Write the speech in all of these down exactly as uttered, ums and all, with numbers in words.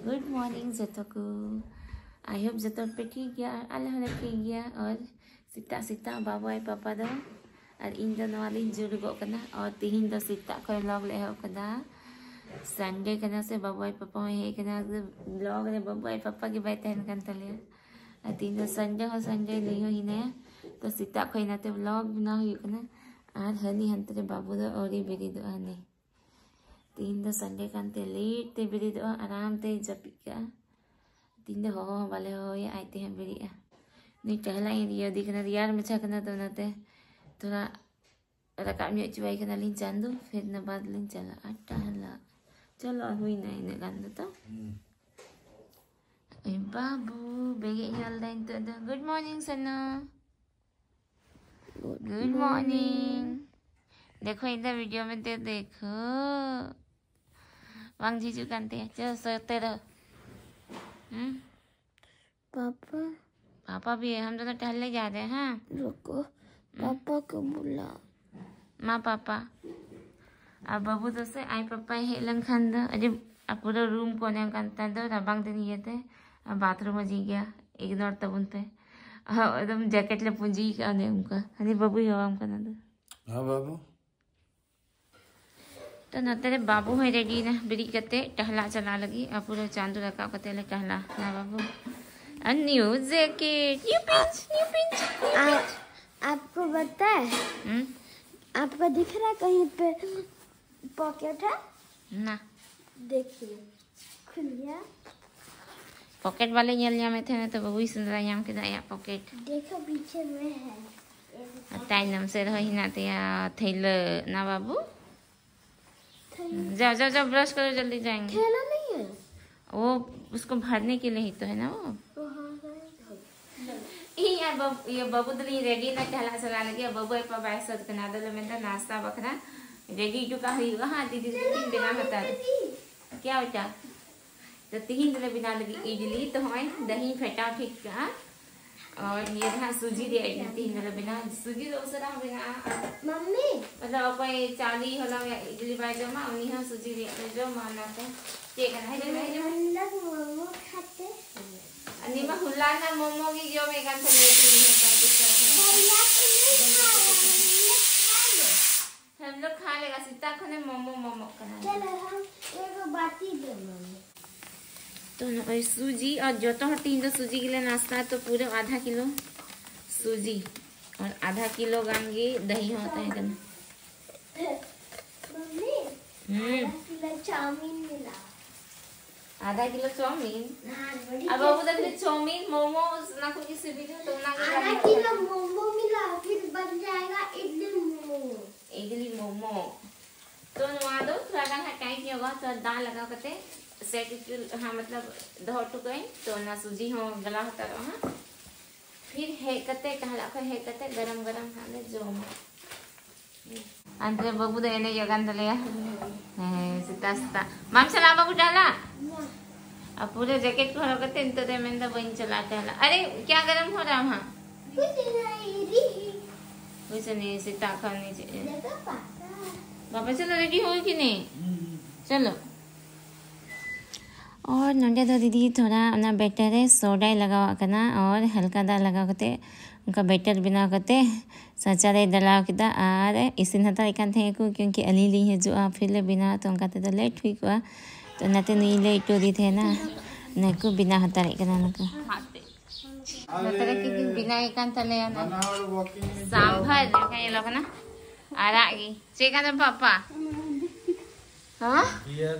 Good morning ᱡᱚᱛᱚ ᱠᱚ᱾ I hope ᱡᱚᱛᱚ ᱦᱚᱲ ᱯᱮ ᱴᱷᱤᱠ ᱜᱮᱭᱟ ᱟᱨ ᱟᱞᱮ ᱦᱚᱸᱞᱮ ᱴᱷᱤᱠ ᱜᱮᱭᱟ᱾ ᱟᱨ ᱥᱮᱛᱟᱜ ᱥᱮᱛᱟᱜ ᱵᱟᱵᱩ ᱟᱡ ᱯᱟᱯᱟ ᱫᱚ ᱟᱨ ᱤᱧ ᱫᱚ ᱱᱚᱣᱟ ᱞᱤᱧ ᱡᱩᱞᱩᱜᱚᱜ ᱠᱟᱱᱟ᱾ ᱟᱨ ᱛᱤᱦᱤᱧ ᱫᱚ ᱥᱮᱛᱟᱜ ᱠᱷᱚᱱ vlog ᱞᱮ ᱮᱦᱚᱵ ᱠᱟᱫᱟ᱾ Sunday ᱠᱟᱱᱟ ᱥᱮ, ᱵᱟᱵᱩ ᱟᱡ ᱯᱟᱯᱟ ᱦᱚᱸᱭ ᱦᱮᱡ ᱠᱟᱱᱟ᱾ Vlog ᱨᱮ ᱵᱟᱵᱩ ᱟᱡ ᱯᱟᱯᱟ ᱜᱮ ᱵᱟᱭ ᱛᱟᱦᱮᱱ ᱠᱟᱱ ᱛᱟᱞᱮᱭᱟ᱾ ᱟᱨ ᱛᱤᱦᱤᱧ ᱫᱚ Sunday ᱦᱚᱸ Sunday, ᱱᱩᱭ ᱦᱚᱸ ᱦᱮᱱᱟᱭᱟ᱾ ᱛᱚ ᱥᱮᱛᱟᱜ ᱠᱷᱚᱱ ᱱᱟᱛᱮ vlog ᱵᱮᱱᱟᱣ ᱦᱩᱭᱩᱜ ᱠᱟᱱᱟ᱾ ᱟᱨ ᱦᱟᱹᱱᱤ ᱦᱟᱱᱛᱮ ᱨᱮ ᱵᱟᱵᱩ ᱫᱚ ᱟᱹᱣᱨᱤ ᱵᱮᱨᱮᱫᱚᱜᱼᱟ᱾ ᱦᱟᱹᱱᱤ ᱛᱤᱦᱤᱧ ᱫᱚ Sunday ᱠᱟᱱᱛᱮ late ᱛᱮ ᱵᱮᱨᱮᱫᱚᱜᱼᱟ, ᱟᱨᱟᱢ ᱛᱮ ᱡᱟᱹᱯᱤᱫ ᱠᱟᱜᱼᱟ᱾ ᱛᱤᱦᱤᱧ ᱫᱚ ᱦᱚᱦᱚ ᱦᱚᱸ ᱵᱟᱞᱮ ᱦᱚᱦᱚᱭᱟ, ᱟᱡ ᱛᱮ ᱦᱟᱸᱜ ᱵᱮᱨᱮᱫᱼᱟ᱾ ᱱᱩᱭ ᱴᱟᱦᱞᱟ ᱤᱧ ᱤᱭᱟᱹ ᱟᱫᱮ ᱠᱟᱱᱟ, ᱨᱮᱭᱟᱲ ᱢᱟᱪᱷᱟ ᱠᱟᱱᱟ ᱛᱚ, ᱚᱱᱟᱛᱮ ᱛᱷᱚᱲᱟ ᱨᱟᱠᱟᱵ ᱧᱚᱜ ᱦᱚᱪᱚᱣᱟᱭ ᱠᱟᱱᱟᱞᱤᱧ ᱪᱟᱸᱫᱚ, ᱯᱷᱤᱨ ᱤᱱᱟᱹ ᱵᱟᱫᱽ ᱞᱤᱧ ᱪᱟᱞᱟᱜᱼᱟ ᱴᱟᱦᱞᱟ᱾ ᱪᱚᱞᱚ, ᱦᱩᱭᱱᱟ ᱤᱱᱟᱹᱜ ᱜᱟᱱ ᱫᱚ ᱛᱚ᱾ ᱦᱩᱸ᱾ ᱮ ᱵᱟᱹᱵᱩ, ᱵᱮᱸᱜᱮᱫ ᱧᱮᱞ ᱫᱟᱭ ᱱᱤᱛᱚᱜ ᱫᱚ᱾ Good morning ᱥᱟᱱᱟ᱾ Good morning. देखो इधर video में तो देखो. ᱵᱟᱝ ᱡᱷᱤᱡᱩᱜ ᱠᱟᱱ ᱛᱟᱭᱟ᱾ ᱪᱚ ᱥᱚᱛᱮ ᱨᱚ. ᱦᱩᱸ? पापा। पापा भी है, हम दोनों टहलने जा रहे हैं, हाँ? रुको, पापा को बुला। ᱢᱟ ᱯᱟᱯᱟ᱾ ᱟᱨ ᱵᱟᱹᱵᱩ ᱫᱚ ᱥᱮ ᱟᱡ ᱯᱟᱯᱟᱭ ᱦᱮᱡ ᱞᱮᱱᱠᱷᱟᱱ ᱫᱚ ᱟᱹᱰᱤ, ᱟᱨ ᱯᱩᱨᱟᱹ room ᱠᱚ ᱚᱱᱮ ᱚᱱᱠᱟ ᱱᱮᱛᱟᱨ ᱫᱚ ᱨᱟᱵᱟᱝ ᱫᱤᱱ ᱤᱭᱟᱹᱛᱮ, ᱟᱨ bathroom ᱦᱚᱸ ᱡᱷᱤᱡ ᱜᱮᱭᱟ, ignore ᱛᱟᱵᱚᱱ ᱯᱮ᱾ ᱟᱨ ᱮᱠᱫᱚᱢ jacket ᱞᱮ ᱯᱩᱸᱡᱤ ᱠᱟᱜᱼᱟ ᱚᱱᱮ ᱚᱱᱠᱟ᱾ ᱦᱟᱹᱱᱤ ᱵᱟᱹᱵᱩᱭ ᱦᱚᱦᱚᱣᱟᱢ ᱠᱟᱱᱟ ᱫᱚ᱾ ᱦᱮᱸ ᱵᱟᱹᱵᱩ᱾ ᱛᱚ ᱱᱚᱛᱮ ᱨᱮ ᱵᱟᱹᱵᱩ ᱦᱚᱸᱭ ready ᱮᱱᱟ, ᱵᱮᱨᱮᱫ ᱠᱟᱛᱮ ᱴᱟᱦᱞᱟ ᱪᱟᱞᱟᱜ ᱞᱟᱹᱜᱤᱫ᱾ ᱟᱨ ᱯᱩᱨᱟᱹ ᱪᱟᱸᱫᱚ ᱨᱟᱠᱟᱵ ᱠᱟᱛᱮ ᱞᱮ ᱴᱟᱦᱞᱟ ᱱᱟ ᱵᱟᱹᱵᱩ᱾ ᱟᱨ new jacket, new pant, new pant, new pant. आपको पता है, हम्म? आपको दिख रहा है कहीं पे pocket है? ना। देखिए, खुल गया। Pocket ᱵᱟᱞᱮ ᱧᱮᱞ ᱧᱟᱢᱮᱫ ᱛᱟᱦᱮᱱᱟ, ᱛᱚ ᱵᱟᱹᱵᱩᱭ ᱥᱮᱸᱫᱽᱨᱟ ᱧᱟᱢ ᱠᱮᱫᱟ ᱟᱭᱟᱜ pocket᱾ देखो, पीछे में है। ᱛᱟᱭᱱᱚᱢ ᱥᱮᱫ ᱨᱮᱦᱚᱸ ᱦᱮᱱᱟᱜ ᱛᱟᱭᱟ ᱛᱷᱟᱹᱭᱞᱟᱹ ᱱᱟ ᱵᱟᱹᱵᱩ᱾ थैला। जाओ, जाओ, जाओ, brush करो, जल्दी जाएंगे। थैला नहीं है। वो उसको भरने के लिए ही तो है ना वो। ᱤᱧ ᱟᱨ ᱵᱟᱹᱵᱩ, ᱤᱭᱟᱹ, ᱵᱟᱹᱵᱩ ᱫᱚᱞᱤᱧ ready ᱮᱱᱟ ᱪᱟᱞᱟᱜ ᱥᱟᱞᱟᱜ ᱞᱟᱹᱜᱤᱫ᱾ ᱵᱟᱹᱵᱩ ᱟᱡ ᱯᱟ ᱵᱟᱭ ᱥᱟᱹᱛ ᱠᱟᱱᱟ, ᱟᱫᱚᱞᱮ ᱢᱮᱱᱫᱟ ᱱᱟᱥᱛᱟ ᱵᱟᱠᱷᱨᱟ ready ᱦᱚᱴᱚ ᱠᱟᱜ ᱦᱩᱭᱩᱜᱼᱟ ᱦᱟᱸᱜ, ᱫᱤᱫᱤ ᱛᱟᱹᱠᱤᱱ ᱵᱮᱱᱟᱣ ᱦᱟᱛᱟᱲ᱾ क्या बेटा? ᱛᱚ ᱛᱤᱦᱤᱧ ᱫᱚᱞᱮ ᱵᱮᱱᱟᱣ ᱞᱟᱹᱜᱤᱫ ᱤᱰᱞᱤ᱾ ᱛᱚ ᱦᱚᱸᱜᱼᱚᱭ ᱫᱟᱹᱦᱤᱧ ᱯᱷᱮᱴᱟᱣ ᱴᱷᱤᱠ ᱠᱟᱜᱼᱟ᱾ ᱟᱨ ᱱᱤᱭᱟᱹ ᱫᱚ ᱦᱟᱸᱜ ᱥᱩᱡᱤ ᱨᱮᱭᱟᱜ ᱤᱰᱞᱤ ᱛᱤᱦᱤᱧ ᱫᱚᱞᱮ ᱵᱮᱱᱟᱣᱟ᱾ ᱥᱩᱡᱤ ᱫᱚ ᱩᱥᱟᱹᱨᱟ ᱦᱚᱸ ᱵᱮᱱᱟᱜᱼᱟ᱾ ᱟᱨ ᱢᱟᱢᱢᱤ, ᱢᱚᱛᱞᱚᱵ ᱚᱠᱚᱭ ᱪᱟᱣᱞᱮ ᱦᱚᱞᱚᱝ ᱨᱮᱭᱟᱜ ᱤᱰᱞᱤ ᱵᱟᱭ ᱡᱚᱢᱟ, ᱩᱱᱤ ᱦᱚᱸ ᱥᱩᱡᱤ ᱨᱮᱭᱟᱜ ᱫᱚᱭ ᱡᱚᱢᱟ᱾ ᱚᱱᱟᱛᱮ ᱪᱮᱫ ᱠᱟᱱᱟ? ᱦᱤᱡᱩᱜ ᱢᱮ, ᱦᱤᱡᱩᱜ ᱢᱮ᱾ हम लोग मोमो खाते हैं। ᱟᱨ ᱱᱤᱢᱟ ᱦᱚᱞᱟ ᱨᱮᱱᱟᱜ ᱢᱚᱢᱚ ᱜᱮ ᱡᱚᱢᱮᱫ ᱠᱟᱱ ᱛᱟᱦᱮᱱᱟ, ᱛᱤᱦᱤᱧ ᱦᱚᱸ ᱵᱟᱭ ᱫᱤᱥᱟᱹ ᱠᱟᱱᱟ᱾ भैया तो नहीं खा रहा है, हम लोग खा ले। हम लोग खा लेगा, ᱥᱮᱛᱟᱜ ᱠᱷᱚᱱᱮ ᱢᱚᱢᱚ ᱢᱚᱢᱚᱜ ᱠᱟᱱᱟ᱾ चलो, हम एक बाटी दे मम्मी। ᱛᱚ ᱱᱚᱜᱼᱚᱭ ᱥᱩᱡᱤ ᱟᱨ ᱡᱚᱛᱚ ᱦᱚᱲ ᱛᱤᱦᱤᱧ ᱫᱚ ᱥᱩᱡᱤ ᱜᱮᱞᱮ ᱱᱟᱥᱛᱟᱭᱟ, ᱛᱚ ᱯᱩᱨᱟᱹ ᱟᱫᱷᱟ ᱠᱤᱞᱳ ᱥᱩᱡᱤ ᱟᱨ ᱟᱫᱷᱟ ᱠᱤᱞᱳ ᱜᱟᱱ ᱜᱮ ᱫᱟᱦᱤ ᱦᱚᱸ ᱛᱟᱦᱮᱸ ᱠᱟᱱᱟ᱾ मम्मी, ᱦᱩᱸ᱾ आधा किलो चाउमीन मिला। ᱟᱫᱷᱟ ᱠᱤᱞᱳ ᱪᱟᱣᱢᱤᱱ? ᱦᱮᱸ, ᱵᱚᱰᱤ ᱟᱨ ᱵᱟᱹᱵᱩ ᱫᱚ ᱴᱮᱥᱴᱤ᱾ ᱠᱷᱟᱹᱞᱤ ᱪᱟᱣᱢᱤᱱ, ᱢᱳᱢᱳ, ᱚᱱᱟ ᱠᱚᱜᱮ ᱥᱤᱵᱤᱞ ᱦᱩᱭᱩᱜ ᱛᱚ, ᱚᱱᱟ ᱜᱮ ᱟᱫᱷᱟ ᱵᱟᱝ ᱠᱤᱞᱳ ᱢᱳᱢᱳ ᱢᱤᱞᱟ, ᱯᱷᱤᱨ ᱵᱟᱱ ᱡᱟᱭᱮᱜᱟ ᱤᱰᱞᱤ ᱢᱳᱢᱳ᱾ ᱤᱰᱞᱤ ᱢᱳᱢᱳ᱾ ᱛᱚ ᱱᱚᱣᱟ ᱫᱚ ᱛᱷᱚᱲᱟ ᱜᱟᱱ ᱦᱟᱸᱜ ᱴᱟᱭᱤᱴ ᱧᱚᱜᱚᱜᱼᱟ, ᱛᱚ ᱫᱟᱜ ᱞᱟᱜᱟᱣ ᱠᱟᱛᱮ ᱥᱮᱴ ᱦᱚᱪᱚ, ᱦᱟᱸ, ᱢᱚᱛᱞᱚᱵ ᱫᱚᱦᱚ ᱦᱚᱴᱚ ᱠᱟᱜ ᱟᱹᱧ᱾ ᱛᱚ ᱚᱱᱟ ᱥᱩᱡᱤ ᱦᱚᱸ ᱜᱟᱞᱟᱣ ᱦᱟᱛᱟᱲᱚᱜᱼᱟ ᱦᱟᱸᱜ᱾ ᱯᱷᱤᱨ ᱦᱮᱡ ᱠᱟᱛᱮ, ᱠᱟᱦᱞᱟ ᱠᱷᱚᱱ ᱦᱮᱡ ᱠᱟᱛᱮ ᱜᱚᱨᱚᱢ ᱜᱚᱨᱚᱢ ᱦᱟᱸᱜ ᱞᱮ ᱡᱚᱢᱟ᱾ ᱟᱱᱛᱮ ᱵᱟᱹᱵᱩ ᱫᱚ ᱮᱱᱮᱡᱚᱜ ᱠᱟᱱ ᱛᱟᱞᱮᱭᱟ᱾ ᱦᱮᱸ, ᱥᱮᱛᱟᱜ ᱥᱮᱛᱟᱜ᱾ ᱵᱟᱢ ᱪᱟᱞᱟᱜᱼᱟ ᱵᱟᱹᱵᱩ ᱰᱟᱦᱞᱟ? ᱟᱨ ᱯᱩᱨᱟᱹ ᱡᱮᱠᱮᱴ ᱠᱚ ᱦᱚᱨᱚᱜ ᱠᱟᱛᱮ ᱱᱤᱛᱚᱜ ᱫᱚᱭ ᱢᱮᱱᱫᱟ, "ᱵᱟᱹᱧ ᱪᱟᱞᱟᱜᱼᱟ ᱰᱟᱦᱞᱟ᱾ ᱟᱨᱮ, ᱠᱭᱟ ᱜᱚᱨᱚᱢ ᱦᱳ ᱨᱟᱦᱟ ᱦᱟᱸ?" ᱠᱩᱪ ᱱᱟᱦᱤᱸ, ᱨᱤᱦᱤ᱾ ᱠᱩᱪ ᱱᱟᱦᱤᱸ, ᱥᱮᱛᱟᱜ ᱠᱷᱚᱱ ᱱᱤᱡᱮ᱾ ᱡᱚᱛᱚ ᱯᱟᱛᱟ᱾ ᱵᱟᱵᱟ, ᱪᱚᱞᱚ, ᱨᱮᱰᱤ ᱦᱩᱭ ᱠᱤᱱᱤ᱾ ᱪᱚᱞᱚ᱾ ᱟᱨ ᱱᱚᱰᱮ ᱫᱚ ᱫᱤᱫᱤ ᱛᱷᱚᱲᱟ ᱚᱱᱟ ᱵᱮᱴᱟᱨ ᱨᱮ ᱥᱳᱰᱟᱭ ᱞᱟᱜᱟᱣᱟᱜ ᱠᱟᱱᱟ ᱟᱨ ᱦᱟᱞᱠᱟ ᱫᱟᱜ ᱞᱟᱜᱟᱣ ᱠᱟᱛᱮ ᱚᱱᱠᱟ ᱵᱮᱴᱟᱨ ᱵᱮᱱᱟᱣ ᱠᱟᱛᱮ ᱥᱟᱪᱟᱨᱮ ᱰᱟᱞᱟᱣ ᱠᱮᱫᱟ ᱟᱨ ᱤᱥᱤᱱ ᱦᱟᱛᱟᱲᱮᱫ ᱠᱟᱱ ᱛᱟᱦᱮᱸ ᱠᱚ, ᱠᱤᱭᱩᱸᱠᱤ ᱟᱹᱞᱤᱧ ᱞᱤᱧ ᱦᱤᱡᱩᱜᱼᱟ, ᱯᱷᱤᱨ ᱞᱮ ᱵᱮᱱᱟᱣᱟ, ᱛᱚ ᱚᱱᱠᱟ ᱛᱮᱫᱚ ᱞᱮᱴ ᱦᱩᱭ ᱠᱚᱜᱼᱟ᱾ ᱛᱚ ᱚᱱᱟᱛᱮ ᱱᱩᱭ ᱞᱮ ᱤᱴᱩ ᱟᱫᱮ ᱛᱟᱦᱮᱱᱟ, ᱱᱩᱠᱩ ᱵᱮᱱᱟᱣ ᱦᱟᱛᱟᱲᱮᱫ ᱠᱟᱱᱟ ᱱᱩᱠᱩ᱾ ᱱᱚᱛᱮ ᱨᱮ ᱠᱤᱱ ᱵᱮᱱᱟᱣᱮᱫ ᱠᱟᱱ ᱛᱟᱞᱮᱭᱟ ᱱᱟ ᱥᱟᱢᱵᱷᱟᱨ, ᱞᱮᱠᱟ ᱧᱮᱞᱚᱜ ᱠᱟᱱᱟ, ᱟᱨᱟᱜ ᱜᱮ᱾ ᱪᱮᱫ ᱠᱟᱱᱟ ᱯᱟᱯᱟ? ᱦᱮᱸ? ᱵᱤᱭᱟᱨ᱾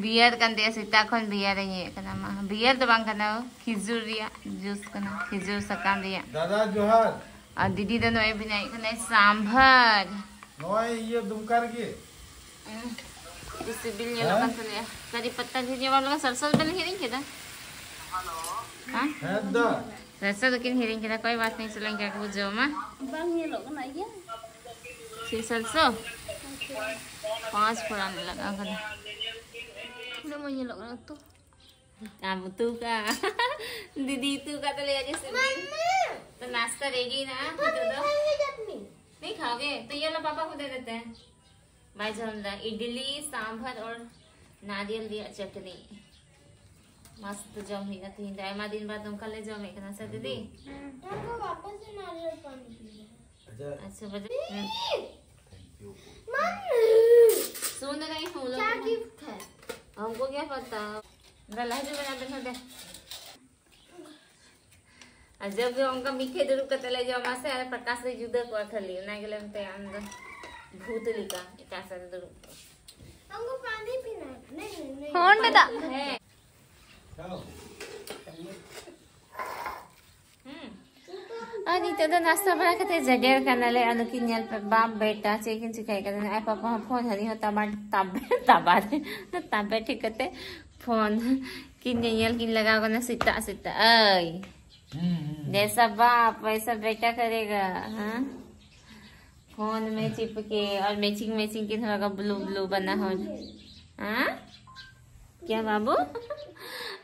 ᱵᱤᱭᱟᱨ ᱠᱟᱱ ᱛᱟᱭᱟ, ᱥᱮᱛᱟᱜ ᱠᱷᱚᱱ ᱵᱤᱭᱟᱨ ᱮ ᱧᱩᱭᱮᱫ ᱠᱟᱱᱟ᱾ ᱢᱟ, ᱵᱤᱭᱟᱨ ᱫᱚ ᱵᱟᱝ ᱠᱟᱱᱟ, ᱠᱷᱤᱡᱩᱨ ᱨᱮᱭᱟᱜ ᱡᱩᱥ ᱠᱟᱱᱟ, ᱠᱷᱤᱡᱩᱨ ᱥᱟᱠᱟᱢ ᱨᱮᱭᱟᱜ᱾ ᱫᱟᱫᱟ ᱡᱚᱦᱟᱨ᱾ ᱟᱨ ᱫᱤᱫᱤ ᱫᱚ ᱱᱚᱜᱼᱚᱭ ᱵᱮᱱᱟᱣᱮᱫ ᱠᱟᱱᱟᱭ ᱥᱟᱢᱵᱷᱟᱨ᱾ ᱱᱚᱜᱼᱚᱭ ᱤᱭᱟᱹ ᱫᱩᱢᱠᱟ ᱨᱮᱜᱮ᱾ ᱦᱩᱸ, ᱟᱹᱰᱤ ᱥᱤᱵᱤᱞ ᱧᱮᱞᱚᱜ ᱦᱮᱸ? ᱠᱟᱱ ᱛᱟᱞᱮᱭᱟ᱾ ᱠᱟᱨᱤ ᱯᱟᱛᱟ ᱰᱷᱮᱨ ᱧᱚᱜ ᱵᱟᱢ ᱞᱟᱜᱟᱣᱟ, ᱥᱟᱨᱥᱚ ᱵᱮᱱ ᱦᱤᱲᱤᱧ ᱠᱮᱫᱟ? ᱦᱮᱸ ᱫᱟ᱾ ᱥᱟᱨᱥᱚ ᱫᱚᱠᱤᱱ ᱦᱤᱲᱤᱧ ᱠᱮᱫᱟ, ᱠᱚᱭ ᱵᱟᱛ ᱱᱟᱦᱤᱸ, ᱪᱚᱞᱚ ᱤᱱᱠᱟ ᱜᱮᱵᱚ ᱡᱚᱢᱟ᱾ ᱵᱟᱝ ᱧᱮᱞᱚᱜ ᱠᱟᱱᱟ ᱤᱭᱟᱹ᱾ ᱪᱮᱫ ᱥᱟᱨᱥᱚ? ᱯᱟᱸᱪ ᱯᱷᱚᱲᱟᱱ ᱞᱟᱜᱟᱣ ᱠᱟᱫᱟ᱾ ᱩᱱᱟᱹᱜ ᱢᱚᱡᱽ ᱧᱮᱞᱚᱜ ᱠᱟᱱᱟ ᱩᱛᱩ᱾ ᱟᱢ ᱩᱛᱩ ᱠᱟᱜ? ᱫᱤᱫᱤ ᱩᱛᱩ ᱠᱟᱜ ᱛᱟᱞᱮᱭᱟ ᱡᱮ ᱥᱤᱵᱤᱞ᱾ तो नाश्ता रेडी ना, तो नहीं खाओगे? तो ये लो, पापा को दे देते हैं। ᱵᱟᱭ ᱡᱚᱢ ᱫᱟ᱾ ᱤᱰᱞᱤ, ᱥᱟᱢᱵᱷᱟᱨ ᱟᱨ ᱱᱟᱨᱤᱭᱮᱞ ᱨᱮᱭᱟᱜ ᱪᱟᱴᱱᱤ᱾ ᱢᱟᱥᱛ ᱡᱚᱢ ᱦᱩᱭᱱᱟ ᱛᱤᱦᱤᱧ ᱫᱚ᱾ ᱟᱭᱢᱟ ᱫᱤᱱ ᱵᱟᱫ ᱚᱱᱠᱟ ᱞᱮ ᱡᱚᱢᱮᱫ ᱠᱟᱱᱟ ᱥᱮ ᱫᱤᱫᱤ? ᱦᱮᱸ᱾ ᱟᱢ ᱫᱚ ᱵᱟᱯᱟ ᱥᱮ ᱱᱟᱨᱤᱭᱮᱞ ᱯᱟᱱᱤ ᱯᱤᱭᱮ ᱦᱮᱸ। अच्छा, बजे। हम्म। सुन रही हूँ लोग। क्या गिफ्ट है? हमको क्या पता। ᱫᱟ, ᱞᱟᱦᱟ ᱦᱤᱡᱩᱜ ᱢᱮ, ᱟᱵᱮᱱ ᱦᱚᱸ ᱫᱮ᱾ ᱟᱨ ᱡᱚᱵ ᱜᱮ ᱚᱱᱠᱟ ᱢᱤᱫ ᱴᱷᱮᱡ ᱫᱩᱲᱩᱵ ᱠᱟᱛᱮ ᱞᱮ ᱡᱚᱢᱟ ᱥᱮ, ᱟᱨ ᱯᱨᱚᱠᱟᱥ ᱞᱮ ᱡᱩᱫᱟᱹ ᱠᱚᱣᱟ ᱠᱷᱟᱹᱞᱤ, ᱚᱱᱟ ᱜᱮᱞᱮ ᱢᱮᱛᱟᱭᱟ ᱟᱢ ᱫᱚ ᱵᱷᱩᱛ ᱞᱮᱠᱟ ᱮᱴᱟᱜ ᱥᱮᱫ ᱨᱮ ᱫᱩᱲᱩᱵ ᱠᱚᱜ᱾ हमको पानी पीना है। नहीं, नहीं, नहीं। ᱦᱚᱸ, ᱚᱸᱰᱮ ᱫᱟᱜ᱾ ᱦᱮᱸ᱾ ᱦᱩᱸ᱾ ᱟᱨ ᱱᱤᱛᱚᱜ ᱫᱚ ᱱᱟᱥᱛᱟ ᱵᱟᱲᱟ ᱠᱟᱛᱮ ᱡᱟᱰᱮᱨ ᱠᱟᱱᱟᱞᱮ᱾ ᱟᱨ ᱱᱩᱠᱤᱱ ᱧᱮᱞ ᱯᱮ, ᱵᱟᱯ ᱵᱮᱴᱟ ᱪᱮᱫ ᱠᱤᱱ ᱪᱤᱠᱟᱹᱭ ᱠᱟᱱᱟ᱾ ᱟᱡ ᱯᱟᱯᱟ ᱦᱚᱸ ᱯᱷᱳᱱ, ᱦᱟᱹᱱᱤ ᱦᱚᱸ ᱛᱟᱵᱟ, ᱛᱟᱵᱟ, ᱛᱟᱵᱟ ᱴᱷᱤᱠ ᱠᱟᱛᱮ ᱯᱷᱳᱱ ᱠᱤᱱ ᱧᱮᱧᱮᱞ ᱠᱤᱱ ᱞᱟᱜᱟᱣ ᱠᱟᱱᱟ ᱥᱮᱛᱟᱜ ᱥᱮᱛᱟᱜ᱾ ᱟᱹᱭ, जैसा बाप वैसा बेटा करेगा। हाँ, फोन में चिपके और मैचिंग मैचिंग के थोड़ा का ब्लू ब्लू बना हो। हाँ, क्या बाबू?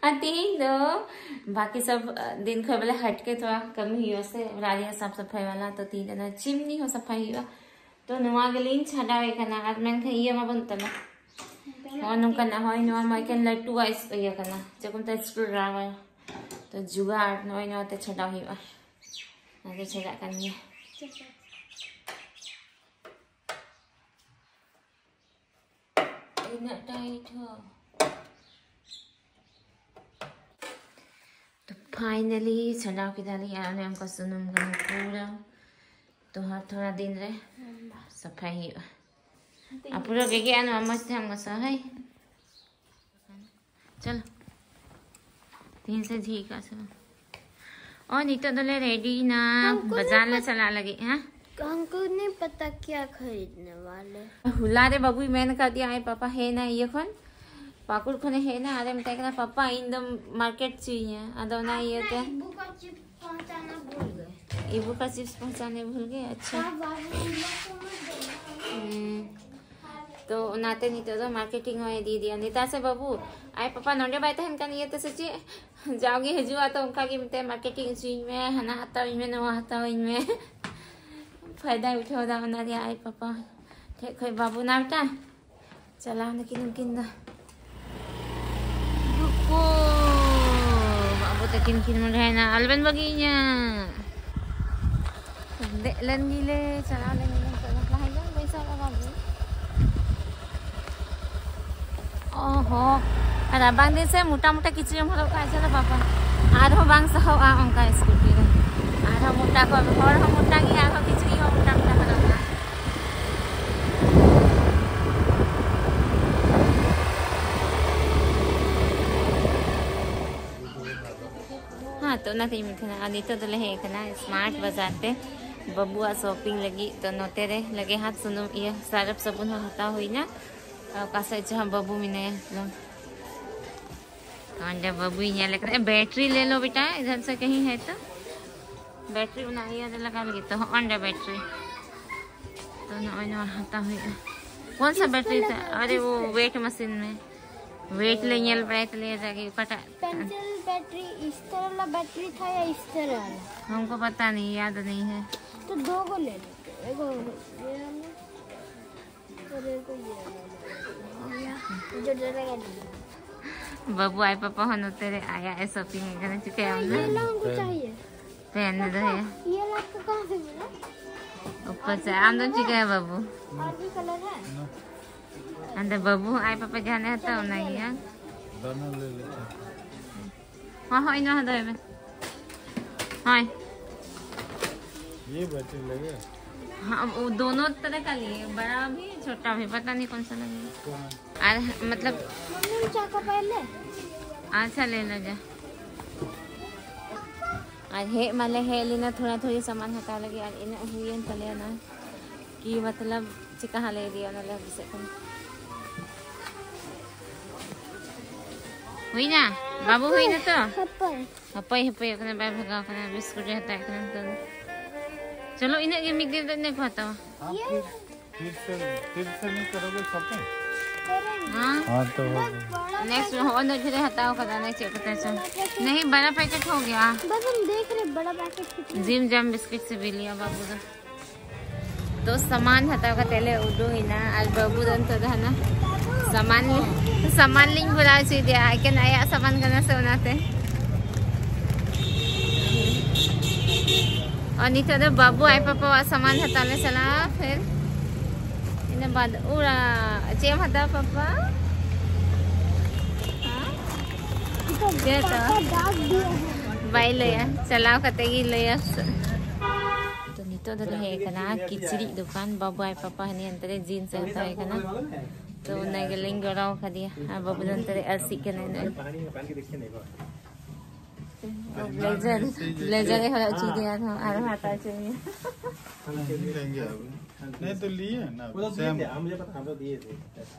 ᱟᱨ ᱛᱮᱦᱮᱧ ᱫᱚ ᱵᱟᱠᱤ ᱥᱚᱵ ᱫᱤᱱ ᱠᱷᱚᱱ ᱵᱚᱞᱮ ᱦᱟᱴᱠᱮ ᱛᱷᱚᱲᱟ ᱠᱟᱹᱢᱤ ᱦᱩᱭᱩᱜᱼᱟ ᱥᱮ, ᱚᱲᱟᱜ ᱨᱮᱭᱟᱜ ᱥᱟᱯ ᱥᱟᱯᱷᱟᱭ ᱣᱟᱞᱟ, ᱛᱚ ᱛᱮᱦᱮᱧ ᱫᱚ ᱪᱤᱢᱱᱤ ᱦᱚᱸ ᱥᱟᱯᱷᱟᱭ ᱦᱩᱭᱩᱜᱼᱟ᱾ ᱛᱚ ᱱᱚᱣᱟ ᱜᱮᱞᱤᱧ ᱪᱷᱟᱰᱟᱣᱮᱫ ᱠᱟᱱᱟ, ᱟᱨ ᱢᱮᱱᱠᱷᱟᱱ ᱤᱭᱟᱹ ᱢᱟ ᱵᱟᱹᱱᱩᱜ ᱛᱟᱞᱮ᱾ ᱱᱚᱜᱼᱚ ᱱᱚᱝᱠᱟᱱᱟᱜ, ᱦᱳᱭ, ᱱᱚᱣᱟ ᱢᱟ ᱮᱠᱮᱱ ᱞᱟᱹᱴᱩᱣᱟᱜ ᱤᱥ-, ᱤᱭᱟᱹ ᱠᱟᱱᱟ, ᱪᱮᱫ ᱠᱚ ᱢᱮᱛᱟᱜᱼᱟ, ᱥᱠᱨᱩ ᱰᱨᱟᱭᱵᱷᱟᱨ᱾ ᱛᱚ ᱡᱩᱜᱟᱲ ᱱᱚᱜᱼᱚᱭ ᱱᱚᱣᱟ ᱛᱮ ᱪᱷᱟᱰᱟᱣ ᱦᱩᱭᱩᱜᱼᱟ, ᱚᱱᱟ ᱫᱚ ᱪᱷᱟᱰᱟᱜ ᱠᱟᱱ ᱜᱮᱭᱟ᱾ ᱤᱱᱟᱹᱜ ᱴᱟᱭᱤᱴ ᱦᱚᱸ᱾ ᱛᱚ finally ᱪᱷᱟᱰᱟᱣ ᱠᱮᱫᱟᱞᱤᱧ, ᱟᱨ ᱚᱱᱮ ᱚᱱᱠᱟ ᱥᱩᱱᱩᱢ ᱠᱟᱱᱟ ᱯᱩᱨᱟᱹ᱾ ᱛᱚ ᱦᱟᱨ ᱛᱷᱚᱲᱟ ᱫᱤᱱ ᱨᱮ ᱥᱟᱯᱷᱟᱭ ᱦᱩᱭᱩᱜᱼᱟ᱾ ᱟᱨ ᱯᱩᱨᱟᱹ ᱜᱮᱜᱮᱜᱼᱟ ᱱᱚᱣᱟ ᱢᱚᱡᱽ ᱛᱮ ᱦᱟᱸᱜ ᱜᱟᱥᱟᱣ, ᱦᱳᱭ᱾ ᱪᱚᱞᱚ, ᱛᱤᱦᱤᱧ ᱥᱮ ᱡᱷᱤᱡ ᱠᱟᱜ ᱥᱮ ᱵᱟᱝ? ᱚ, ᱱᱤᱛᱚᱜ ᱫᱚᱞᱮ ᱨᱮᱰᱤᱭᱮᱱᱟ, ᱦᱟᱢᱠᱳ ᱵᱟᱡᱟᱨ ᱞᱮ ᱪᱟᱞᱟᱜ ᱞᱟᱹᱜᱤᱫ, ᱦᱮᱸ? हमको नहीं पता क्या खरीदने वाले। ᱦᱚᱞᱟ ᱨᱮ ᱵᱟᱹᱵᱩᱭ ᱢᱮᱱ ᱠᱟᱫᱮᱭᱟ, ᱟᱡ ᱯᱟᱯᱟ ᱦᱮᱡ ᱮᱱᱟ ᱤᱭᱟᱹ ᱠᱷᱚᱱ, ᱯᱟᱹᱠᱩᱲ ᱠᱷᱚᱱᱮ ᱦᱮᱡ ᱮᱱᱟ, ᱟᱨᱮ ᱢᱮᱛᱟᱭ ᱠᱟᱱᱟ, "ᱯᱟᱯᱟ, ᱤᱧ ᱫᱚ ᱢᱟᱨᱠᱮᱴ ᱪᱚᱭᱤᱧᱟ", ᱟᱫᱚ ᱚᱱᱟ ᱤᱭᱟᱹᱛᱮ ᱤᱵᱩ ᱠᱟ ᱪᱤᱯᱥ ᱯᱚᱦᱚᱸᱪᱟᱱᱟ ᱵᱷᱩᱞ ᱜᱮ᱾ ᱤᱵᱩ ᱠᱟ ᱪᱤᱯᱥ ᱯᱚᱦᱚᱸᱪᱟᱱᱟ ᱵᱷᱩᱞ ᱜᱮ, ᱟᱪᱪᱷᱟ᱾ ᱦᱮᱸ, ᱵᱟᱵᱩ, ᱤᱵᱩ ᱠᱚ ᱢᱟ ᱫᱚᱢᱮ ᱦᱩᱸ᱾ ᱛᱚ ᱚᱱᱟᱛᱮ ᱱᱤᱛᱚᱜ ᱫᱚ ᱢᱟᱨᱠᱮᱴᱤᱝ ᱦᱚᱸᱭ ᱤᱫᱤᱭᱮᱫᱮᱭᱟ᱾ ᱱᱮᱛᱟᱨ ᱥᱮ ᱵᱟᱹᱵᱩ, ᱟᱡ ᱯᱟᱯᱟ ᱱᱚᱰᱮ ᱵᱟᱭ ᱛᱟᱦᱮᱱ ᱠᱟᱱ ᱤᱭᱟᱹᱛᱮ ᱥᱮ ᱪᱮᱫ, ᱡᱟᱣᱜᱮ ᱦᱤᱡᱩᱜᱼᱟ ᱛᱚ ᱚᱱᱠᱟ ᱜᱮ ᱢᱮᱛᱟᱭᱟ, "ᱢᱟᱨᱠᱮᱴᱤᱝ ᱦᱚᱪᱚᱧ ᱢᱮ, ᱦᱟᱱᱟ ᱦᱟᱛᱟᱣᱟᱹᱧ ᱢᱮ, ᱱᱚᱣᱟ ᱦᱟᱛᱟᱣᱟᱹᱧ ᱢᱮ᱾" ᱯᱷᱟᱭᱫᱟᱭ ᱩᱴᱷᱟᱹᱣ ᱮᱫᱟ ᱚᱱᱟ ᱨᱮᱭᱟᱜ ᱟᱡ ᱯᱟᱯᱟ ᱴᱷᱮᱡ ᱠᱷᱚᱡ ᱵᱟᱹᱵᱩ ᱱᱟ ᱵᱮᱴᱟ᱾ ᱪᱟᱞᱟᱣ ᱱᱟᱠᱤᱱ ᱩᱱᱠᱤᱱ ᱫᱚ᱾ ᱫᱩᱠᱩ, ᱵᱟᱹᱵᱩ ᱛᱟᱹᱠᱤᱱ ᱠᱤᱱ ᱢᱚᱸᱰᱷᱟᱭᱮᱱᱟ, "ᱟᱞᱚᱵᱮᱱ ᱵᱟᱹᱜᱤᱭᱤᱧᱟ᱾" ᱫᱮᱡ ᱞᱮᱱ ᱜᱮᱞᱮ, ᱪᱟᱞᱟᱣ ᱞᱮᱱ ᱜᱮᱞᱮ, ᱱᱤᱛᱚᱜ ᱵᱟᱯᱞᱟ ᱦᱩᱭ ᱞᱮᱱ, ᱵᱟᱹᱧ ᱥᱟᱵ ᱠᱟᱜ ᱵᱟᱹᱵᱩ᱾ ᱚ ᱦᱚᱸ, ᱨᱟᱵᱟᱝ ᱫᱤᱱ ᱥᱮ ᱢᱚᱴᱟ ᱢᱚᱴᱟ ᱠᱤᱪᱨᱤᱡ ᱮᱢ ᱦᱚᱨᱚᱜ ᱠᱟᱜ ᱪᱚᱞᱚ ᱵᱟᱵᱟ, ᱟᱨᱦᱚᱸ ᱵᱟᱝ ᱥᱟᱦᱚᱜᱼᱟ ᱚᱱᱠᱟ ᱥᱠᱩᱴᱤ ᱨᱮ᱾ ᱟᱨᱦᱚᱸ ᱢᱚᱴᱟ ᱠᱚ, ᱦᱚᱲ ᱦᱚᱸ ᱢᱚᱴᱟ ᱜᱮᱭᱟ, ᱟᱨᱦᱚᱸ ᱠᱤᱪᱨᱤᱡ ᱦᱚᱸ ᱢᱚᱴᱟ ᱢᱚᱴᱟ ᱦᱚᱨᱚᱜ ᱠᱟᱜ᱾ ᱦᱮᱸ, ᱛᱚ ᱚᱱᱟᱛᱤᱧ ᱢᱮᱱ ᱛᱟᱦᱮᱱᱟ, ᱟᱨ ᱱᱤᱛᱚᱜ ᱫᱚᱞᱮ ᱦᱮᱡ ᱟᱠᱟᱱᱟ ᱥᱢᱟᱨᱴ ᱵᱟᱡᱟᱨ ᱛᱮ ᱵᱟᱹᱵᱩᱣᱟᱜ ᱥᱚᱯᱤᱝ ᱞᱟᱹᱜᱤᱫ᱾ ᱛᱚ ᱱᱚᱛᱮ ᱨᱮ ᱞᱟᱜᱮ ᱦᱟᱛ ᱥᱩᱱᱩᱢ, ᱤᱭᱟᱹ, ᱥᱟᱨᱯ ᱥᱟᱵᱩᱱ ᱦᱚᱸ ᱦᱟᱛᱟᱣ ᱦᱩᱭᱱᱟ᱾ ᱟᱨ ᱚᱠᱟ ᱥᱮᱫ ᱪᱚ ᱦᱟᱸᱜ ᱵᱟᱹᱵᱩ ᱢᱮᱱᱟᱭᱟ᱾ ᱚᱸᱰᱮ ᱵᱟᱹᱵᱩᱭ ᱧᱮᱞᱮ ᱠᱟᱱᱟ, "बैटरी ले लो बेटा, इधर से कहीं है तो, बैटरी ᱚᱱᱟ ᱤᱭᱟᱹ ᱨᱮ ᱞᱟᱜᱟᱣ ᱞᱟᱹᱜᱤᱫ ᱛᱚ, ᱦᱚᱸᱜᱼᱚ ᱱᱚᱰᱮ ᱵᱮᱴᱨᱤ᱾" ᱛᱚ ᱱᱚᱜᱼᱚᱭ ᱱᱚᱣᱟ ᱦᱟᱛᱟᱣ ᱦᱩᱭᱩᱜᱼᱟ᱾ कौन सा बैटरी था? अरे वो वेट मशीन में वेट ले ᱧᱮᱞ ᱵᱟᱲᱟᱭ ᱛᱟᱞᱮᱭᱟ ᱡᱟᱜᱮ ᱚᱠᱟᱴᱟᱜ᱾ पेंसिल बैटरी इस तरह वाला बैटरी था या इस तरह वाला? हमको पता नहीं, याद नहीं है। तो दो को ले लेते हैं, एगो ये वाला। ᱵᱟᱹᱵᱩ ᱟᱡ ᱯᱟᱯᱟ ᱦᱚᱸ ᱱᱚᱛᱮ ᱨᱮ ᱟᱭᱟᱜ ᱮ ᱥᱚᱯᱤᱝ ᱮᱫ ᱠᱟᱱᱟ, ᱪᱤᱠᱟᱹᱭᱟᱢ ᱫᱚ? ये ला हमको चाहिए। ᱯᱮᱱ ᱫᱚ ᱦᱮᱸ। ये ला आपको कहाँ से मिला? ऊपर से। ᱟᱢ ᱫᱚᱢ ᱪᱤᱠᱟᱹᱭᱟ ᱵᱟᱹᱵᱩ? और भी कलर है? ᱟᱢ ᱫᱚ ᱵᱟᱹᱵᱩ ᱦᱚᱸ ᱟᱡ ᱯᱟᱯᱟ ᱡᱟᱦᱟᱱᱟᱜ ᱮ ᱦᱟᱛᱟᱣᱟ ᱚᱱᱟ ᱜᱮ ᱦᱟᱸᱜ। दोनों ले लेते हैं। ᱦᱚᱸ, ᱦᱚᱸ, ᱤᱧ ᱱᱚᱣᱟ ᱫᱚᱦᱚᱭ ᱢᱮ᱾ ᱦᱳᱭ। ये बैटरी लगे? हाँ, वो दोनों तरह का लिए, बड़ा भी, छोटा भी, पता नहीं कौन सा लगेगा। कौन? और मतलब मम्मी, चाका पहले। अच्छा, ले लो जा। ᱟᱨ ᱦᱮᱡ ᱢᱟᱞᱮ ᱦᱮᱡ ᱞᱮᱱᱟ ᱛᱷᱚᱲᱟ ᱛᱷᱚᱲᱤ ᱥᱟᱢᱟᱱ ᱦᱟᱛᱟᱣ ᱞᱟᱹᱜᱤᱫ, ᱟᱨ ᱤᱱᱟᱹᱜ ᱦᱩᱭᱮᱱ ᱛᱟᱞᱮᱭᱟ ᱱᱚᱜᱼᱚᱭ᱾ ᱠᱤ ᱢᱚᱛᱞᱚᱵ ᱪᱮᱠᱟ ᱦᱟᱸᱜ ᱞᱮ ᱤᱫᱤᱭᱟ, ᱚᱱᱟ ᱞᱮ ᱦᱩᱫᱤᱥᱮᱫ ᱠᱟᱱᱟ᱾ ᱦᱩᱭᱱᱟ? ᱵᱟᱹᱵᱩ ᱦᱩᱭᱱᱟ ᱛᱚ? ᱦᱟᱯᱟᱭ᱾ ᱦᱟᱯᱟᱭ, ᱦᱟᱯᱟᱭᱚᱜ ᱠᱟᱱᱟ, ᱵᱟᱭ ᱵᱷᱟᱜᱟᱣ ᱠᱟᱱᱟ, ᱵᱤᱥᱠᱩᱴ ᱮ ᱦᱟᱛᱟᱣᱮᱫ ᱠᱟᱱᱟ ᱱᱤᱛᱚᱜ ᱫᱚ᱾ ᱪᱚᱞᱚ, ᱤᱱᱟᱹᱜ ᱜᱮ ᱢᱤᱫ ᱫᱤᱱ ᱫᱚ ᱤᱱᱟᱹᱜ ᱠᱚ ᱦᱟᱛᱟᱣᱟ᱾ ᱤᱭᱟᱹ᱾ फिर से फिर से नहीं करोगे शॉपिंग? हाँ। हाँ तो हो गया। नेक्स्ट हो न फिर हटाओ पता नहीं चेक करते हैं। नहीं, बड़ा पैकेट हो गया। बस हम देख रहे बड़ा पैकेट कितना जिम जम बिस्किट से भी लिया बाबू का। तो सामान हटाओ का तेले उडू ही ना। आज बाबू दन तो है ना। सामान सामान लिंग बुला ची दिया। आई कैन आया सामान करना से होना थे। और नहीं तो बाबू आई पापा वा सामान हटाले चला फिर। इन बाद उड़ा चेम हटा पापा। हाँ? दे तो। डाक दिया है बाई लया चलाव कते गी लया। तो नितो ᱫᱚᱞᱮ ᱦᱮᱡ ᱟᱠᱟᱱᱟ ᱠᱤᱪᱨᱤᱡ ᱫᱚᱠᱟᱱ᱾ ᱵᱟᱵᱩ ᱟᱭ ᱯᱟᱯᱟ ᱦᱟᱹᱱᱤ ᱦᱟᱱᱛᱮ ᱨᱮ ᱡᱤᱱᱥ ᱮ ᱦᱟᱛᱟᱣ ᱮ ᱠᱟᱱᱟ᱾ ᱛᱚ ᱚᱱᱟ ᱜᱮᱞᱤᱧ ᱜᱚᱲᱚ ᱟᱠᱟᱫᱮᱭᱟ᱾ ᱟᱨ ᱵᱟᱵᱩ ᱫᱚ ᱦᱟᱱᱛᱮ ᱨᱮ ᱟᱹᱨᱥᱤᱜ ᱠᱟᱱᱟᱭ ᱱᱚᱜᱼᱚᱭ᱾ ᱵᱞᱮᱡᱟᱨ ᱵᱞᱮᱡᱟᱨ ᱮ ᱦᱚᱨᱚᱜ ᱦᱚᱪᱚᱭᱮᱫᱮᱭᱟ ᱟᱨᱦᱚᱸ ᱟᱨᱦᱚᱸ ᱦᱟᱛᱟᱣ ᱦᱚᱪᱚᱭᱮᱭᱟ᱾ नहीं तो लिए ना। वो तो दिए थे, हाँ, मुझे पता, हम तो दिए थे।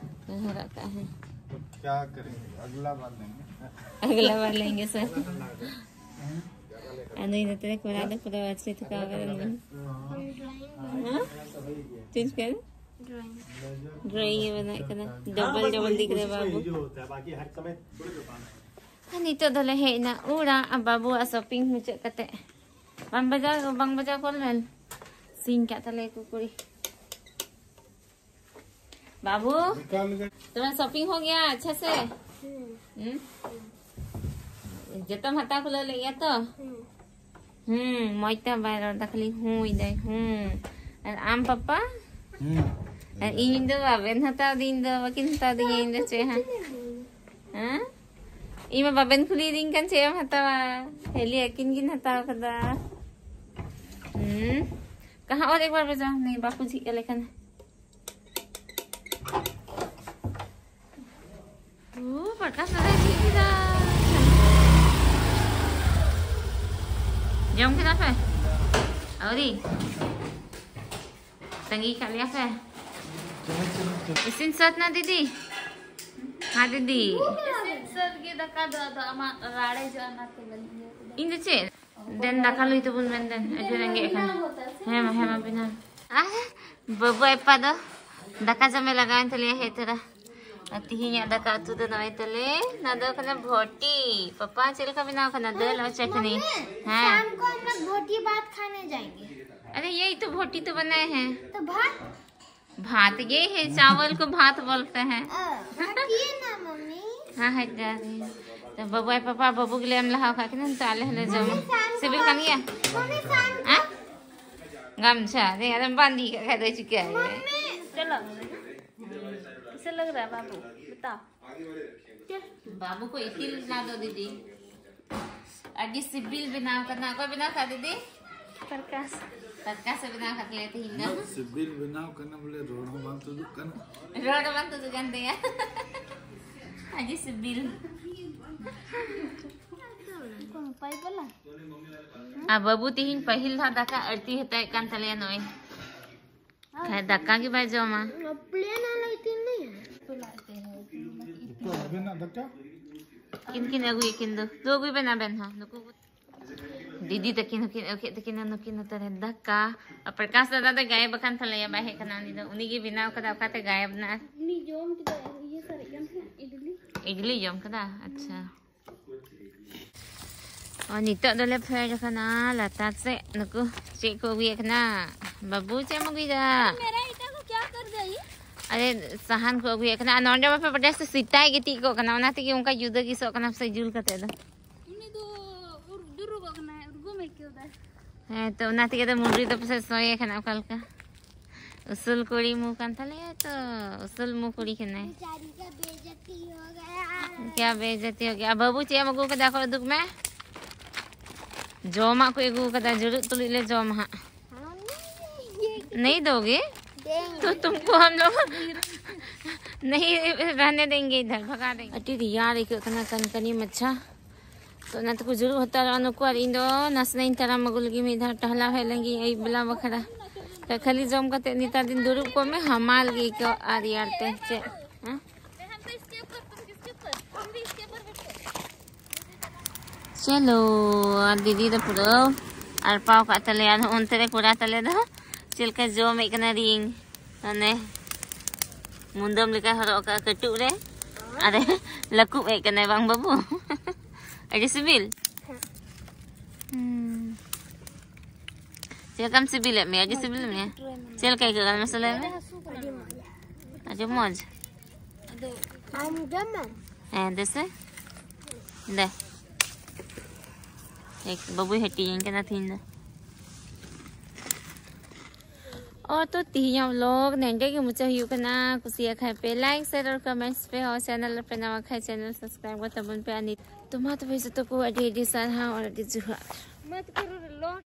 ᱦᱚᱨᱚᱜ ᱠᱟᱜᱼᱟ ᱦᱮᱸ᱾ क्या करेंगे, अगला बार लेंगे। ᱟᱜᱞᱟ ᱵᱟᱨ ᱞᱮᱸᱜᱮ ᱥᱮ᱾ ᱟᱫᱚ ᱤᱱᱟᱹ ᱛᱮ ᱠᱚᱲᱟ ᱫᱚ ᱯᱩᱨᱟᱹ ᱟᱹᱨᱥᱤ ᱛᱷᱟᱠᱟᱣ ᱠᱟᱱᱟ᱾ ᱦᱮᱸ? ᱪᱮᱫ ᱪᱤᱠᱟᱹᱭ? ᱰᱨᱚᱭᱤᱝ ᱮ ᱵᱮᱱᱟᱣᱮᱫ ᱠᱟᱱᱟ᱾ ᱰᱚᱵᱚᱞ ᱰᱚᱵᱚᱞ ᱫᱤᱠ ᱨᱮ ᱵᱟᱵᱩ᱾ जो होता है, बाकी हर समय थोड़ी दुकान है। ᱟᱨ ᱱᱤᱛᱚᱜ ᱫᱚᱞᱮ ᱦᱮᱡ ᱮᱱᱟ ᱚᱲᱟᱜ᱾ ᱟᱨ ᱵᱟᱵᱩᱣᱟᱜ ᱥᱚᱯᱤᱝ ᱢᱩᱪᱟᱹᱫ ᱠᱟᱛᱮ ᱵᱟᱝ ᱵᱟᱡᱟᱣ ᱵᱟᱝ ᱵᱟᱡᱟᱣ ᱠᱚᱞ ᱢᱮᱱ ᱥᱤᱧ ᱠᱟᱜ ᱛᱟᱞᱮᱭᱟ ᱠᱚ ᱠᱩᱲᱤ᱾ ᱵᱟᱵᱩ, तुम्हारा शॉपिंग हो गया अच्छा से? हम्म? जतम ᱦᱟᱛᱟᱣ ᱠᱷᱩᱞᱟᱹᱣ ᱞᱮᱫ ᱜᱮᱭᱟ ᱛᱚ? ᱦᱩᱸ, ᱢᱚᱡᱽ ᱛᱮ ᱵᱟᱭ ᱨᱚᱲ ᱫᱟ, ᱠᱷᱟᱹᱞᱤ ᱦᱩᱸᱭ ᱫᱟᱭ, ᱦᱩᱸ᱾ ᱟᱨ ᱟᱢ ᱯᱟᱯᱟ? ᱟᱨ ᱤᱧ ᱫᱚ ᱵᱟᱵᱮᱱ ᱦᱟᱛᱟᱣ ᱫᱤᱧ ᱫᱚ, ᱵᱟᱹᱠᱤᱱ ᱦᱟᱛᱟᱣ ᱫᱤᱧᱟ ᱤᱧ ᱫᱚ ᱪᱮᱫ ᱦᱟᱸᱜ? ᱦᱮᱸ? ᱤᱧ ᱢᱟ ᱵᱟᱵᱮᱱ ᱠᱩᱞᱤᱭᱤᱫᱤᱧ ᱠᱟᱱ ᱪᱮᱫ ᱮᱢ ᱦᱟᱛᱟᱣᱟ, ᱠᱷᱟᱹᱞᱤ ᱟᱹᱠᱤᱱ ᱠᱤᱱ ᱦᱟᱛᱟᱣ ᱠᱟᱫᱟ᱾ ᱦᱩᱸ, ᱠᱟᱦᱟᱸ ᱚᱨ ᱮᱠ ᱵᱟᱨ ᱵᱟᱡᱟᱣ ᱱᱤᱭᱟᱹ ᱵᱟᱠᱚ ᱡᱷᱤᱡ ᱠᱟᱞᱮ ᱠᱷᱟᱱ᱾ ᱳ, ᱯᱟᱴᱟ ᱥᱟᱫᱟᱭ ᱡᱷᱤᱡ ᱠᱮᱫᱟ᱾ ᱡᱚᱢ ᱠᱮᱫᱟ ᱯᱮ? ᱟᱹᱣᱨᱤ? ᱛᱟᱺᱜᱤ ᱠᱟᱜ ᱞᱮᱭᱟ ᱯᱮ? ᱤᱥᱤᱱ ᱥᱟᱹᱛ ᱱᱟ ᱫᱤᱫᱤ? ᱦᱮᱸ ᱫᱤᱫᱤ᱾ ᱤᱥᱤᱱ ᱥᱟᱹᱛ ᱜᱮ ᱫᱟᱠᱟ ᱫᱚ, ᱟᱫᱚ ᱟᱢᱟᱜ ᱨᱟᱲᱮᱡᱚᱜᱼᱟ, ᱚᱱᱟᱛᱮ ᱵᱟᱹᱧ ᱤᱭᱟᱹ ᱠᱮᱫᱟ᱾ ᱤᱧ ᱫᱚ ᱪᱮᱫ? ᱫᱮᱱ ᱫᱟᱠᱟ ᱞᱩᱭ ᱛᱟᱵᱚᱱ ᱢᱮᱱ ᱫᱮᱱ᱾ ᱟᱹᱰᱤ ᱨᱮᱸᱜᱮᱡ ᱠᱟᱱᱟ᱾ ᱦᱮᱸ ᱢᱟ, ᱦᱮᱸ ᱢᱟ, ᱵᱮᱱᱟᱣ᱾ ᱟᱨ ᱵᱟᱹᱵᱩ ᱟᱡ ᱯᱟ ᱫᱚ ᱫᱟᱠᱟ ᱡᱚᱢᱮ ᱞᱟᱜᱟᱣᱮᱱ ᱛᱟᱞᱮᱭᱟ ᱦᱮᱡ ᱛᱚᱨᱟ᱾ ᱟᱨ ᱛᱤᱦᱤᱧᱟᱜ ᱫᱟᱠᱟ ᱩᱛᱩ ᱫᱚ ᱱᱚᱜᱼᱚᱭ ᱛᱟᱞᱮ, ᱱᱚᱣᱟ ᱫᱚ ᱠᱟᱱᱟ ᱵᱷᱚᱴᱤ᱾ ᱯᱟᱯᱟ ᱪᱮᱫ ᱞᱮᱠᱟ ᱵᱮᱱᱟᱣ ᱠᱟᱱᱟ? ᱫᱟᱹᱞ ᱟᱨ ᱪᱟᱴᱱᱤ। ᱦᱮᱸ। शाम को हम लोग भोटी भात खाने जाएंगे। अरे यही तो भोटी तो बनाए हैं। तो भात? भात ये है, चावल को भात बोलते हैं। हाँ, हट जा रही है। तो बबुआ पापा बबू के लिए हम लहाव खा के ना, तो आले हले जो। सिबिल खानी है? हाँ? गमछा दे, अरे बांधी के खा दे चुके हैं। चलो, कैसे लग रहा है बाबू, बताओ। बाबू को इतिल ना दो दीदी। ᱟᱹᱰᱤ ᱥᱤᱵᱤᱞ ᱵᱮᱱᱟᱣ ᱠᱟᱱᱟ᱾ ᱚᱠᱚᱭ ᱵᱮᱱᱟᱣ ᱠᱟᱜ ᱫᱤᱫᱤ? ᱛᱟᱨᱠᱟᱥ᱾ ᱛᱟᱨᱠᱟᱥ ᱮ ᱵᱮᱱᱟᱣ ᱠᱟᱜ ᱞᱮᱭᱟ ᱛᱮᱦᱮᱧ ᱫᱚ᱾ ᱩᱱᱟᱹᱜ ᱥᱤᱵᱤᱞ ᱵᱮᱱᱟᱣ ᱠᱟᱱᱟ ᱵᱚᱞᱮ ᱨᱚᱲ ᱦᱚᱸ ᱵᱟᱝ ᱛᱩᱫᱩᱜ ᱠᱟᱱᱟ᱾ ᱨᱚᱲ ᱦᱚᱸ ᱵᱟᱝ ᱛᱩᱫᱩᱜ ᱠᱟᱱ ᱛᱟᱭᱟ᱾ ᱟᱹᱰᱤ ᱥᱤᱵᱤᱞ᱾ ᱟᱨ ᱵᱟᱹᱵᱩ ᱛᱮᱦᱮᱧ ᱯᱟᱹᱦᱤᱞ ᱫᱷᱟᱣ ᱫᱟᱠᱟ ᱟᱹᱲᱛᱤ ᱦᱟᱛᱟᱣᱮᱫ ᱠᱟᱱ ᱛᱟᱞᱮᱭᱟ ᱱᱚᱜᱼᱚᱭ᱾ ᱠᱷᱟᱡ ᱫᱟᱠᱟ ᱜᱮ ᱵᱟᱭ ᱡᱚᱢᱟ᱾ प्लेन वाला इतनी नहीं है। ᱟᱵᱮᱱᱟᱜ ᱫᱟᱠᱟ? ᱠᱤᱱ ᱠᱤᱱ ᱟᱹᱜᱩᱭᱟ ᱠᱤᱱ ᱫᱚ᱾ ᱫᱩ ᱟᱹᱜᱩᱭ ᱵᱮᱱ ᱟᱵᱮᱱ ᱦᱚᱸ᱾ ᱱᱩᱠᱩ ᱫᱤᱫᱤ ᱛᱟᱹᱠᱤᱱ ᱦᱚᱸᱠᱤᱱ ᱟᱹᱜᱩ ᱠᱮᱫ ᱛᱟᱹᱠᱤᱱᱟ ᱱᱩᱠᱤᱱ ᱱᱚᱛᱮ ᱨᱮ ᱫᱟᱠᱟ᱾ ᱟᱨ ᱯᱨᱚᱠᱟᱥ ᱫᱟᱫᱟ ᱫᱚ ᱜᱟᱭᱮᱵ ᱟᱠᱟᱱ ᱛᱟᱞᱮᱭᱟ, ᱵᱟᱭ ᱦᱮᱡ ᱠᱟᱱᱟ᱾ ᱩᱱᱤ ᱫᱚ, ᱩᱱᱤ ᱜᱮ ᱵᱮᱱᱟᱣ ᱠᱟᱫᱟ, ᱚᱠᱟᱛᱮ ᱜᱟᱭᱮᱵ ᱱᱟ? ᱩᱱᱤ ᱡᱚᱢ ᱠᱮᱫᱟᱭ, ᱤᱭᱟᱹ ᱥᱟᱨᱮᱡ ᱠᱟᱱ ᱛᱟᱦᱮᱸᱱᱟ, ᱤᱰᱞᱤ᱾ ᱤᱰᱞᱤ ᱡᱚᱢ ᱠᱟᱫᱟ? ᱟᱪᱪᱷᱟ᱾ ᱚ, ᱱᱤᱛᱚᱜ ᱫᱚᱞᱮ ᱯᱷᱮᱰ ᱟᱠᱟᱱᱟ ᱞᱟᱛᱟᱨ ᱥᱮᱫ᱾ ᱱᱩᱠᱩ ᱪᱮᱫ ᱠᱚ ᱟᱹᱜᱩᱭᱮᱫ ᱠᱟᱱᱟ? ᱵᱟᱹᱵᱩ, ᱪᱮᱫ ᱮᱢ ᱟᱹᱜᱩᱭᱮᱫᱟ? मेरा ईटा को क्या कर गई? ᱟᱨᱮ, ᱥᱟᱦᱟᱱ ᱠᱚ ᱟᱹᱜᱩᱭᱮᱫ ᱠᱟᱱᱟ᱾ ᱟᱨ ᱱᱚᱰᱮ ᱢᱟ ᱯᱮ ᱵᱟᱰᱟᱭᱟ ᱥᱮ, ᱥᱮᱛᱟᱭ ᱜᱤᱛᱤᱡ ᱠᱚᱜ ᱠᱟᱱᱟ, ᱚᱱᱟ ᱛᱮᱜᱮ ᱚᱱᱠᱟ ᱡᱩᱫᱟᱹ ᱜᱮ ᱥᱚᱜ ᱠᱟᱱᱟ ᱥᱮ ᱡᱩᱞ ᱠᱟᱛᱮ ᱫᱚ᱾ ᱩᱱᱤ ᱫᱚ ᱩᱨ-, ᱫᱩᱨᱩᱜᱚᱜ ᱠᱟᱱᱟᱭ, ᱩᱨᱜᱩᱢ ᱟᱹᱭᱠᱟᱹᱣ ᱫᱟ᱾ ᱦᱮᱸ, ᱛᱚ ᱚᱱᱟ ᱛᱮᱜᱮ ᱫᱚ ᱢᱩᱰᱨᱤ ᱫᱚ ᱯᱟᱥᱮᱡ ᱥᱚᱭᱮ ᱠᱟᱱᱟ ᱚᱠᱟ ᱞᱮᱠᱟ᱾ ᱩᱥᱩᱞ ᱠᱩᱲᱤ ᱢᱩ ᱠᱟᱱ ᱛᱟᱞᱮᱭᱟ ᱛᱚ, ᱩᱥᱩᱞ ᱢᱩ ᱠᱩᱲᱤ ᱠᱟᱱᱟᱭ᱾ बेचारी का बेइज्जती हो गया। क्या बेइज्जती हो गया? ᱵᱟᱹᱵᱩ, ᱪᱮᱫ ᱮᱢ ᱟᱹᱜᱩ ᱠᱟᱫᱟ? ᱚᱠᱚᱭ ᱩᱫᱩᱜ ᱢᱮ᱾ ᱡᱚᱢᱟᱜ ᱠᱚ ᱟᱹᱜᱩ ᱠᱟᱫᱟ, ᱡᱩᱨᱩᱜ ᱛᱩᱞᱩᱡ ᱞᱮ ᱡᱚᱢᱟ ᱦᱟᱸᱜ᱾ ᱦᱟᱱᱟ ᱱᱤᱭᱟᱹ ᱜᱮ᱾ नहीं दोगे? देंगे। तो तुमको हम लोग नहीं रहने देंगे इधर, भगा देंगे। ᱟᱹᱰᱤ ᱨᱮᱭᱟᱲ ᱟᱹᱭᱠᱟᱹᱜ ᱠᱟᱱᱟ, ᱠᱟᱱᱠᱟᱱᱤ ᱢᱟᱪᱷᱟ᱾ ᱛᱚ ᱚᱱᱟ ᱛᱮᱠᱚ ᱡᱩᱨᱩᱜ ᱦᱟᱛᱟᱲᱚᱜᱼᱟ ᱱᱩᱠᱩ, ᱟᱨ ᱤᱧ ᱫᱚ ᱱᱟᱥᱮᱱᱟᱜ ᱤᱧ ᱛᱟᱲᱟᱢ ᱟᱹᱜᱩ ᱞᱟᱹᱜᱤᱫ, ᱢᱤᱫ ᱫᱷᱟᱣ ᱴᱟᱦᱞᱟ ᱦᱮᱡ ᱞᱮᱱ ᱜᱤᱧ ᱟᱹᱭᱩᱵ ᱵᱮᱞᱟ ᱵᱟᱠᱷᱨᱟ᱾ ᱛᱚ ᱠᱷᱟᱹᱞᱤ ᱡᱚᱢ ᱠᱟᱛᱮ ᱱᱮᱛᱟᱨ ᱫᱤᱱ ᱫᱩᱲᱩᱵ ᱠᱚᱜ ᱢᱮ, ᱦᱟᱢᱟᱞ ᱜᱮ ᱟᱹᱭᱠᱟᱹᱜᱼᱟ ᱨᱮᱭᱟᱲ ᱛᱮ᱾ ᱪᱮᱫ? ᱦᱮᱸ? ᱪᱚᱞᱚ, ᱟᱨ ᱫᱤᱫᱤ ᱫᱚ ᱯᱩᱨᱟᱹ ᱟᱨᱯᱟᱣ ᱠᱟᱜ ᱛᱟᱞᱮᱭᱟ᱾ ᱟᱨ ᱚᱱᱛᱮ ᱨᱮ ᱠᱚᱲᱟ ᱛᱟᱞᱮ ᱫᱚ ᱪᱮᱫ ᱞᱮᱠᱟ ᱡᱚᱢᱮᱫ ᱠᱟᱱᱟ ᱨᱤᱝ? ᱢᱟᱱᱮ ᱢᱩᱫᱟᱹᱢ ᱞᱮᱠᱟ ᱦᱚᱨᱚᱜ ᱟᱠᱟᱫ ᱠᱟᱹᱴᱩᱵ ᱨᱮ᱾ ᱟᱨᱮ ᱞᱟᱹᱠᱩᱵ ᱮᱫ ᱠᱟᱱᱟᱭ ᱵᱟᱝ ᱵᱟᱹᱵᱩ? ᱟᱹᱰᱤ ᱥᱤᱵᱤᱞ᱾ ᱦᱩᱸ᱾ ᱪᱮᱫ ᱞᱮᱠᱟᱢ ᱥᱤᱵᱤᱞᱮᱫ ᱢᱮᱭᱟ? ᱟᱹᱰᱤ ᱥᱤᱵᱤᱞᱮᱫ ᱢᱮᱭᱟ? ᱪᱮᱫ ᱞᱮᱠᱟ ᱟᱹᱭᱠᱟᱹᱜ ᱠᱟᱱᱟ ᱢᱟᱥᱮ ᱞᱟᱹᱭ ᱢᱮ᱾ ᱟᱹᱰᱤ ᱢᱚᱡᱽ᱾ ᱟᱢ ᱡᱚᱢᱟᱢ? ᱦᱮᱸ, ᱫᱮᱥᱮ᱾ ᱫᱮ᱾ ᱮᱠ, ᱵᱟᱹᱵᱩᱭ ᱦᱟᱹᱴᱤᱧᱟᱹᱧ ᱠᱟᱱᱟ ᱛᱤᱦᱤᱧ ᱫᱚ᱾ ᱚ, ᱛᱚ ᱛᱤᱦᱤᱧᱟᱜ vlog ᱱᱮᱝᱜᱮ ᱜᱮ ᱢᱩᱪᱟᱹᱫ ᱦᱩᱭᱩᱜ ᱠᱟᱱᱟ᱾ ᱠᱩᱥᱤᱭᱟᱜ ᱠᱷᱟᱡ ᱯᱮ like, share ᱟᱨ comments ᱯᱮ᱾ ᱦᱚᱸ, channel ᱨᱮ ᱯᱮ ᱱᱟᱣᱟ ᱠᱷᱟᱡ channel subscribe ᱠᱟᱛᱟ ᱵᱚᱱ ᱯᱮ᱾ ᱟᱨ ᱱᱤᱛ ᱛᱚ ᱢᱟ ᱛᱚᱵᱮ ᱡᱚᱛᱚ ᱠᱚ ᱟᱹᱰᱤ ᱟᱹᱰᱤ ᱥᱟᱨᱦᱟᱣ ᱟᱨ ᱟᱹᱰᱤ ᱡᱚᱦᱟᱨ᱾